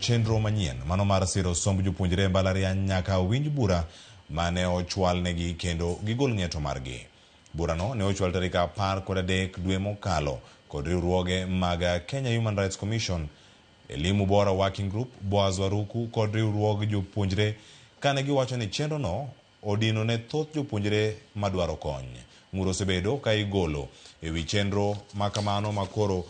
chenro manyien mano mar siro somb jopuonjre e mbalariany nyaka winj bura mane ochwalnegi kendo gigol ng'eto margi. Burano ne ochwal tarik 13 dwe mokalo kod riwruoge mag Kenya Human Rights Commission, Elimu Bora Working Group, Boaz Waruku kod riwruog jopuonjre kane giwacho ni chenrono odino ne thoth jopuonjre madwaro kony. Ng'ur osebedo ka igolo e wi chenro ma kamano ma koro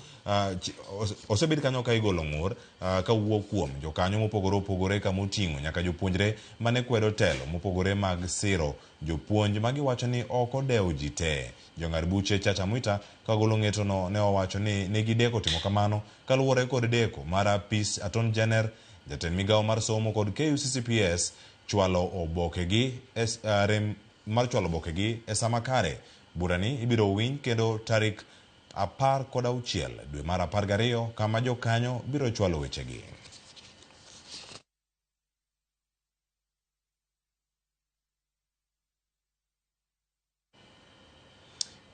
osebed kanyo ka igolo ng'ur kawuok kuom jokanyo mopogore opogore kama oting'o nyaka jopuonjre mane kwedo telo mopogore mag siro jopuonj ma giwacho ni ok odewo ji te. Jong'ad buche Chacha Mwita kagolo ng'etono ne owacho ni ne gideko timo kamano kaluwore kod deko mar apis Attorney General, jatend migawo mar somo kod KUCCPS chwalo obokegi e rem mar chwalo obokegi e sama kare. Burani ibiro winj kendo tarik 16 dwe mar 12 kama jokanyo biro chwalo wechegi.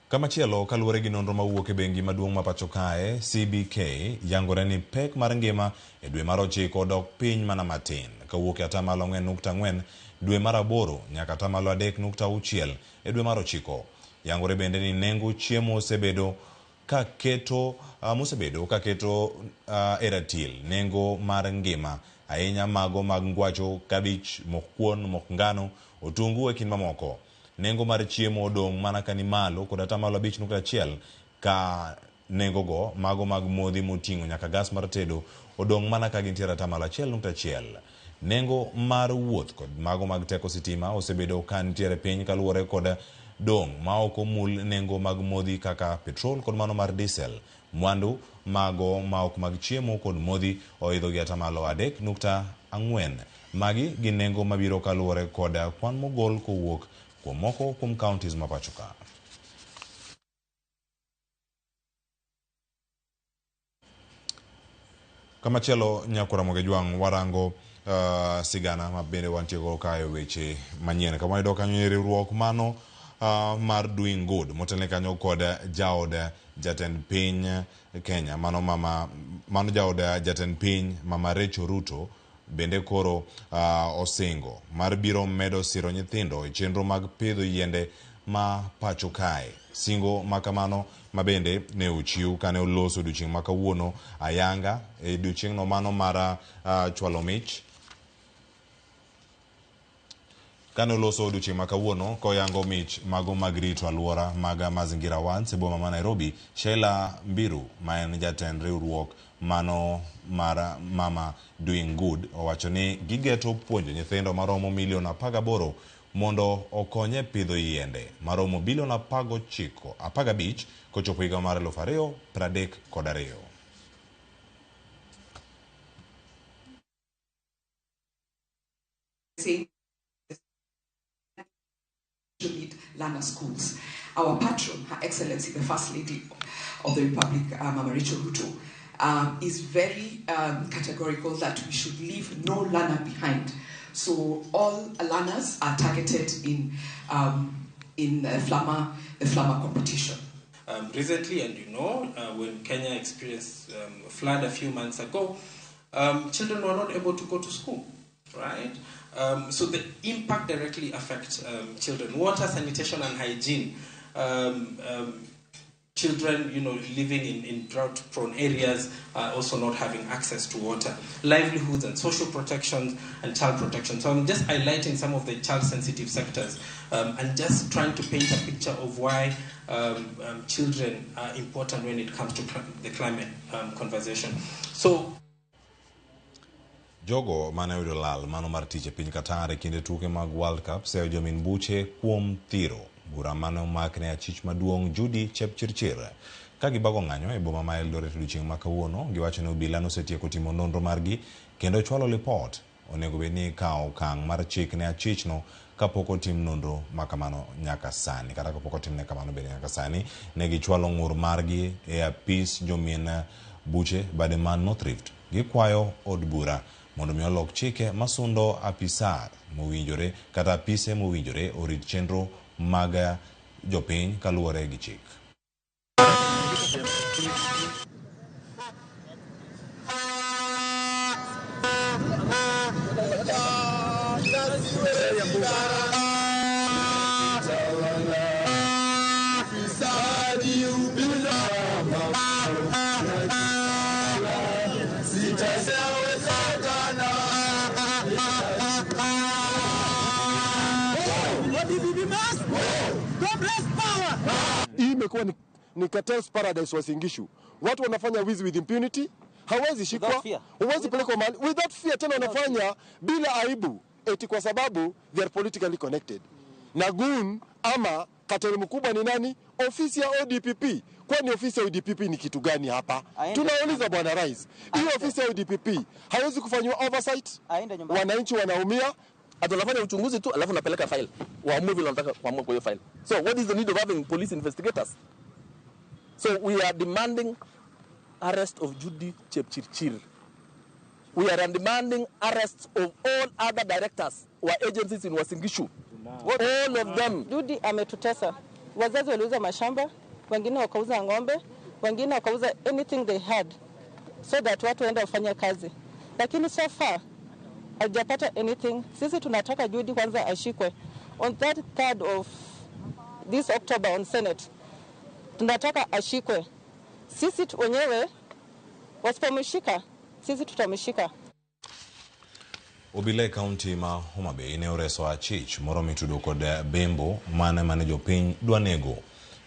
Kamachielo kaluwore gi nonro mawuok e bengi maduong' ma pacho kae CBK yangore ni pek mar ngima e dwe mar 9 odok piny mana matin kawuok e atamalo 4.4 dwe mar 8 nyaka atamalo 3.6 e dwe mar 9. Yangore bende ni nengo chiemo osebedo ka keto mosebedo ka keto e ratil nengo mar ngima ahinya mago mag ngwacho, kabich, mok kuon, mok ngano, otungu e kind mamoko. Nengo mar chiemo odong' mana ka ni malo kod atamalo 5.1 ka nengo go mago mag modhi moting'o nyaka gas mar tedo odong' mana ka gintiere atamalo 1.1. Nengo mar wuoth kod mago mag teko sitima osebedo ka nitiere piny kaluwore kod dong' ma ok omul nengo mag modhi kaka petrol kod mano mar diesel. Mwandu mago ma ok mag chiemo kod modhi oidho gi atamalo 3.4. Magi gin nengo mabiro kaluwore kod kwan mogol kowuok kuom moko kuom counties ma pacho ka. Kamachielo nyakora Ramogi Jwang' warango sigana ma bende wantie go kae weche manyien. Kama wayudo kanyo ni riwruok mano mar Doing Good motelne kanyo kod jaod jatend piny Kenya mano mama mano jaod jatend piny Mama Rachel Ruto bende koro osingo mar biro medo siro nyithindo e chenro mag pidho yiende ma pacho kae. Singo ma kamano ma bende ne ochiw kane oloso odiochieng' ma kawuono ayanga e odiochieng'no mano mar chwalo mich Kane oloso odiochieng' ma kawuono koyango mich mago mag rito alwora mag Mazingira Awards e boma ma Nairobi, Sheila Mbiru ma en jatend riwruok mano mar Mama Doing Good owacho ni gigeto puonjo nyithindo maromo milion 18 mondo okony e pidho yiende maromo bilion 19 15 kochopo higa mar 2032. Say need learner schools. Our patron, Her Excellency, the First Lady of the Republic, Mama Rachel Ruto, is very categorical that we should leave no learner behind. So all learners are targeted in Flama, the Flama competition. Recently, and you know, when Kenya experienced a flood a few months ago, children were not able to go to school, right? So the impact directly affects children. Water, sanitation, and hygiene. Children, you know, living in drought-prone areas are also not having access to water. Livelihoods and social protections and child protection. So I'm just highlighting some of the child-sensitive sectors and just trying to paint a picture of why children are important when it comes to the climate conversation. So Jogo mane oyudo lal mano mar tich e piny Qatar e kinde tuke mag World Cup seyo jomin buche kuom thiro bura mane omak ne achich maduong' Judy Chepchirchir. Ka gibago ng'anyo e boma ma Eldoret odiochieng' ma kawuono, giwacho ni obila nosetieko timo nonro margi kendo chwalo lipot onego bed ni ikawo okang' mar chik ne achichno kapok otim nonro ma kamano nyaka sani. Kata kapok otimne kamano bende nyaka sani ne gichwalo ng'ur margi e apis jomin buche bade man North Rift. Gikwayo od bura mondo mi olok chike masundo apisa mowinjore kata apise mowinjore orit chenro mag jopiny kaluwore gi chik. Hii imekuwa ni cartels paradise Uasin Gishu. Watu wanafanya wizi with impunity, hawezi shikwa, huwezi pelekwa mahali without fear, tena wanafanya bila aibu eti kwa sababu they are politically connected. Na goon ama cartel mkubwa ni nani? Ofisi ya ODPP. Kwani ofisi ya ODPP ni kitu gani hapa? Tunauliza Bwana Rais. Hii ofisi ya ODPP haiwezi kufanywa oversight? Wananchi wanaumia. Atunafanya uchunguzi tu alafu napeleka file. Waamue vile wanataka kuamua kwa hiyo file. So what is the need of having police investigators? So we are demanding arrest of Judy Chepchirchir. We are demanding arrests of all other directors or agencies in Uasin Gishu. All of them. Judy ametutesa. Wazazi waliuza mashamba, wengine wakauza ng'ombe, wengine wakauza anything they had so that watu waende wafanye kazi. Lakini so far hajapata anything. Sisi tunataka Judy kwanza ashikwe. On that 3rd of this October on Senate, tunataka ashikwe. Sisi wenyewe wasipomshika, sisi tutamshika. Obila e kaunti ma Homa Bay ne oreso achich moro mitudo kod bembo mane jopiny dwa nego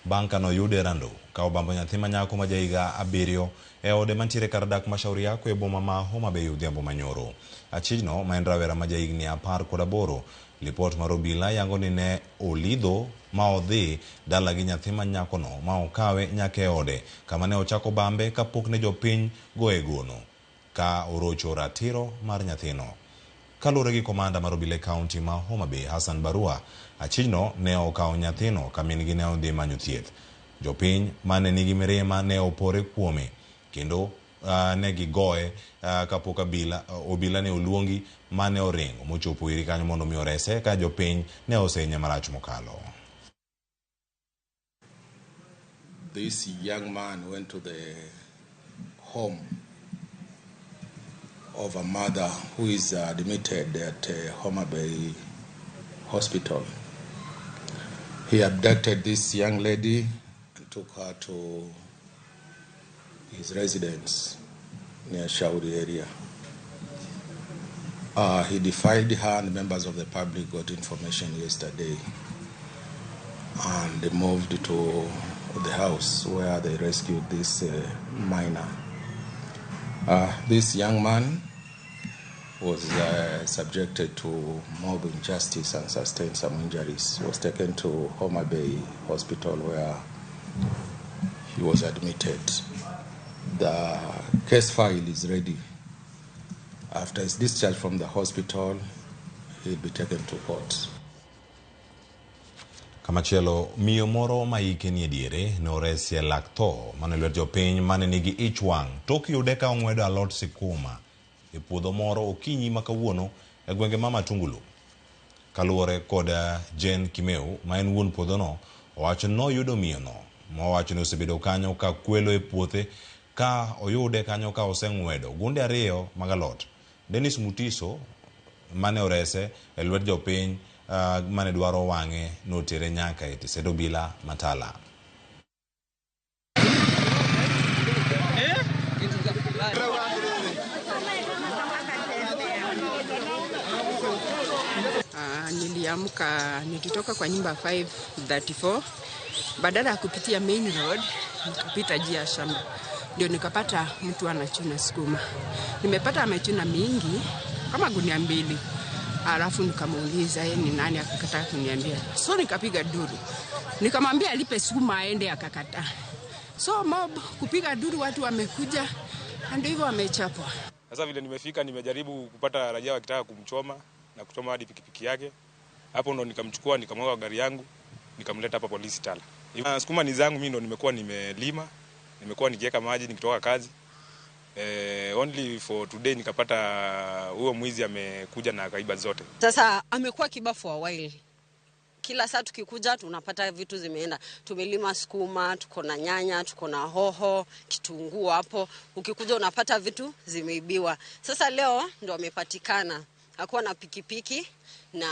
bang' kanoyude rando ka obambo nyathi ma nyako ma jahiga 7 e ode mantiere kar dak ma Shauri Yako e boma ma Homa Bay odhiambo manyoro. Achijno ma en rawera ma jahigni 18, lipot mar obila yango ni ne olidho ma odhi dala gi nyathi ma nyakono ma okawe nyaka e ode kama ne ochako bambe kapok ne jopiny goye gono ka orocho ratiro mar nyathino. Kaluwore gi komanda mar obila e kaunti ma Homa Bay Hassan Barua, achijno ne okawo nyathino ka min-gi ne odhi manyo thieth. Jopiny mane nigi mirima ne opore kuome kendo ne gigoye kapok obila ne oluongi mane oringo mochopo iri kanyo mondo mi orese ka jopiny ne osenye marach mokalo. This young man went to the home of a mother who is admitted at Homa Bay Hospital. He abducted this young lady and took her to his residence near Shauri area. He defied her, and members of the public got information yesterday, and they moved to the house where they rescued this minor. This young man was subjected to mob injustice and sustained some injuries. He was taken to Homa Bay Hospital where he was admitted. The case file is ready. After his discharge from the hospital, he'll be taken to court. Kamachielo, miyo moro ma hike nie diere noresi e lak tho mane lwet jopiny mane nigi ich wang' tok yude ka ong'wedo alot sikuma e puodho moro okinyi ma kawuono e gwenge ma Matungulu. Kaluwore kod Jane Kimeu ma en wuon puodhono, owacho noyudo miyono mowacho ni osebedo kanyo ka kwelo e puothe ka oyude kanyo ka oseng'wedo gunde 2 mag alot. Dennis Mutiso mane orese e lwet jopiny mane dwaro wang'e notere nyaka e tisend obila Matala. Niliamka nilitoka kwa nyumba 5:34, badala ya kupitia main road nikapita njia ya shamba, ndio nikapata mtu anachuna sukuma. Nimepata amechuna mingi kama gunia 2. Alafu nikamuuliza yeye ni nani, akakataa kuniambia. So nikapiga duru, nikamwambia alipe sukuma aende, akakataa. So mob kupiga duru, watu wamekuja ndio hivyo wamechapwa. Sasa vile nimefika nimejaribu kupata raia wakitaka kumchoma na kuchoma hadi pikipiki yake. Hapo ndo nikamchukua nikamwaga gari yangu nikamleta hapa polisi Tala. Sukuma ni zangu mimi ndo nimekuwa nimelima, nimekuwa nikiweka maji nikitoka kazi. Only for today nikapata huyo mwizi amekuja na akaiba zote. Sasa amekuwa kiba for a while. Kila saa tukikuja tunapata vitu zimeenda. Tumelima sukuma, tuko na nyanya, tuko na hoho, kitunguu hapo. Ukikuja unapata vitu zimeibiwa. Sasa leo ndo amepatikana. Akuwa na pikipiki na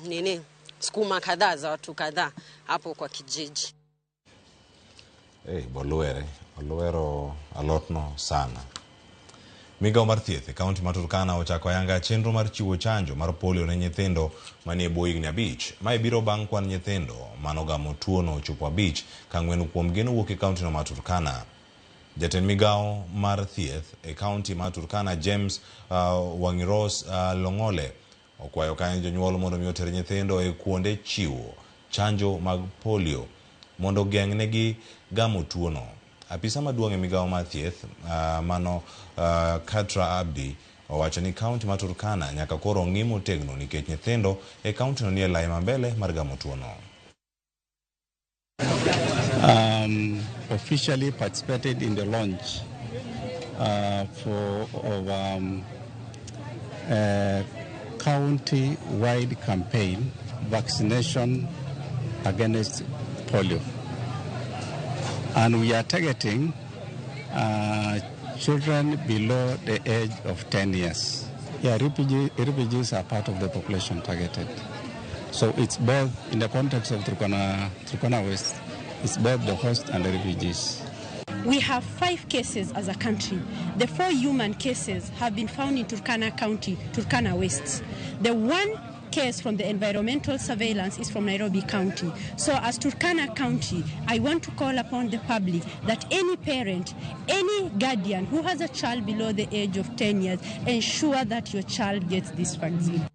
nini sukuma kadhaa za watu kadhaa hapo kwa kijiji. Hey, bolwere olwero alotno sana. Migawo mar thieth e kaunti ma Turkana ochako ayanga chenro mar chiwo chanjo mar polio ne nyithindo manie bwo higni 5. Mae biro bang' kwan nyithindo manogamo tuono ochopo 5 ka 4 kuomgi nowuok e kauntino ma Turkana. Jatend migawo mar thieth e kaunti ma Turkana James Wangiros Longole okwayo kanyo jonyuol mondo mi oter nyithindo e kuonde chiwo chanjo mag polio mondo geng'negi gamo tuono. Apisa maduong' e migawo mar thieth mano Katra Abdi owacho ni kaunti ma Turkana nyaka koro ng'i motegno nikech nyithindo e kauntino nie lai mambele mar gamo tuono. Officially participated in the launch of a county-wide campaign vaccination against polio. And we are targeting children below the age of 10 years. Yeah, refugees are part of the population targeted. So it's both, in the context of Turkana West, it's both the host and the refugees. We have 5 cases as a country. The 4 human cases have been found in Turkana County, Turkana West. The 1 case from the environmental surveillance is from Nairobi County. So as Turkana County, I want to call upon the public that any parent, any guardian who has a child below the age of 10 years, ensure that your child gets this vaccine.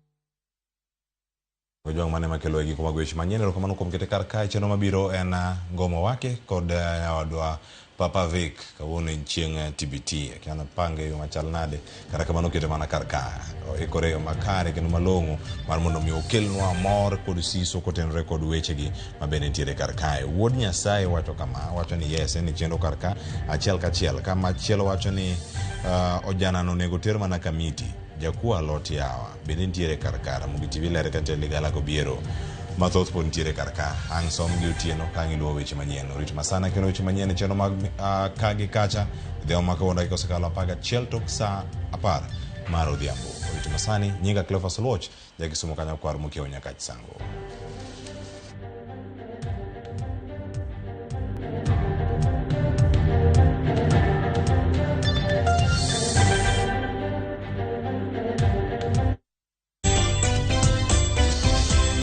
Ojwang' mane makelo e giko mag weche manyien. Erokamano kuom kete kar kae. Chenro mabiro en ngomo wake kod nyawadwa Papa Vic. Kawuono en chieng' TBT. Akia pange e yo machal nade. Kata kamano okete mana kar ka. Oikore e yo makare kendo malong'o mar mondo mi okelnwa mor kod siso kotenore kod wechegi mabende nitiere kar kae. Wuod Nyasaye wacho kama, wacho ni yes, en chenro kar ka achiel kachiel. Kamachielo wacho ni ojanano onego ter mana kamiti. Jakuo alot yawa bende nitiere kar ka. Ramogi TV lere ka nitiere Ligala Gobiero. Mathoth pod nitiere kar ka. Ang' som gi otieno ka ang' iluwo weche manyien. Orit masana kendo weche manyien e chenro mag ka gi kacha. Odhiambo ma kawuono dakika osekalo 11 tok saa 10 mar odhiambo. Orit masani, nyinga Cleophas Oluoch, jakisumo kanyo kwar mokiewo Nyakach Sango.